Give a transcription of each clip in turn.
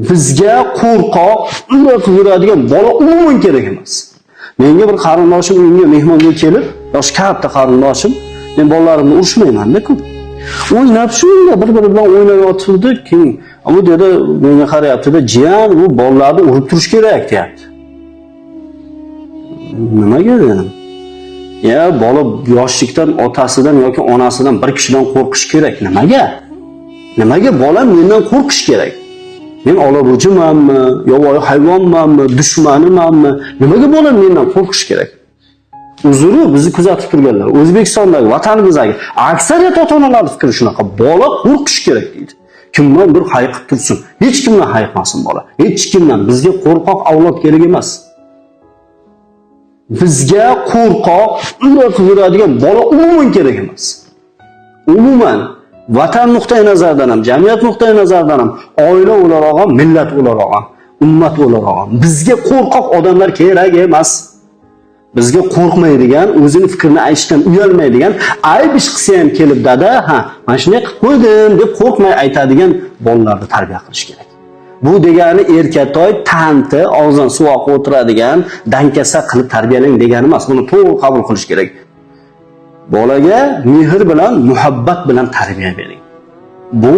Bizga qo'rqoq, unday qilib yuradigan bola umuman kerak emas. Menga bir qarindoshim uyimga mehmonga kelib, yoshi katta qarindoshim, men bolalarimni urishmayman-da ko'p. O'ynab shunday bir-biri bilan o'ynab yotibdi, keyin bu dedi, menga qarayapti-da, jiyan, bu bolalarni urib turish kerak deyapti. Nimaga dedim? Ya bola yoshlikdan otasidan yoki onasidan bir kishidan qo'rqish kerak. Nimaga? Nimaga bola mendan qo'rqish kerak? Men olaburchimanmi, yovvoyi hayvonmanmi, dushmanimanmi? Nimaga bola mendan qo'rqish kerak? Uzri, bizni kuzatib turganlar, O'zbekistondagi, vatanimizdagi aksariyat ota-onalar fikri shunaqa. Bola qo'rqish kerak deydi. Kimdandir hayiqib tursin. Hech kimdan hayiqmasin bola. Hech kimdan. Bizga qo'rqoq avlod kerak emas. Bizga qo'rqoq, unday qilib yuradigan bola umuman kerak emas. Umuman vatan nuqtai nazaridan ham, jamiyat nuqtai nazaridan ham, oila o'laroq ham, millat o'laroq ham, ummat o'laroq ham. Bizga qo'rqoq odamlar kerak emas. Bizga qo'rqmaydigan, o'zini fikrini aytishdan uyalmaydigan, ayb ish qilsa ham kelib, dada, ha, mana shunday qilib qo'ydim deb qo'rqmay aytadigan bolalarni tarbiya qilish kerak. Bu degani erkatoy, tanti, og'zidan suv oqib o'tiradigan, dangasa qilib tarbiyalang degani emas. Buni to'g'ri qabul qilish kerak. Bolaga mehr bilan, muhabbat bilan tarbiya bering. Bu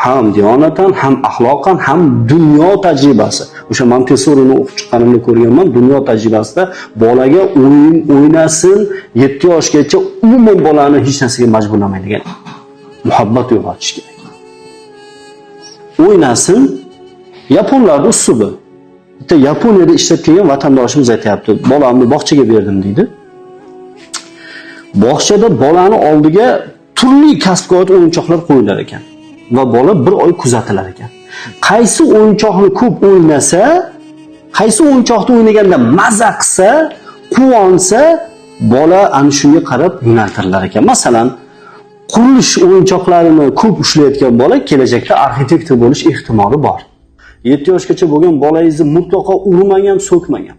ham diyonatan, ham axloqan, ham dunyo tajribasi. O'sha Montessorini o'qib chiqqanimda ko'rganman, dunyo tajribasida bolaga o'yin o'ynasin, 7 yoshgacha umuman bolani hech narsaga majburlamaydigan muhabbat uyg'otish kerak. O'ynasin, yaponlarning uslubi. Bitta Yaponiyada ishlab kelgan vatandoshimiz aytyapti, bolamni bog'chaga berdim deydi. Bog'chada bolani oldiga turli kasbga oid o'yinchoqlar qo'yilar ekan va bola bir oy kuzatilar ekan. Qaysi o'yinchoqni ko'p o'ynasa, qaysi o'yinchoqni o'ynaganda maza qilsa, quvonsa, bola ana shunga qarab yo'naltirilar ekan. Masalan, qurilish o'yinchoqlarini ko'p ushlayotgan bola kelajakda arxitektor bo'lish ehtimoli bor. 7 yoshgacha bo'lgan bolangizni mutlaqo urmang ham, so'kmang ham.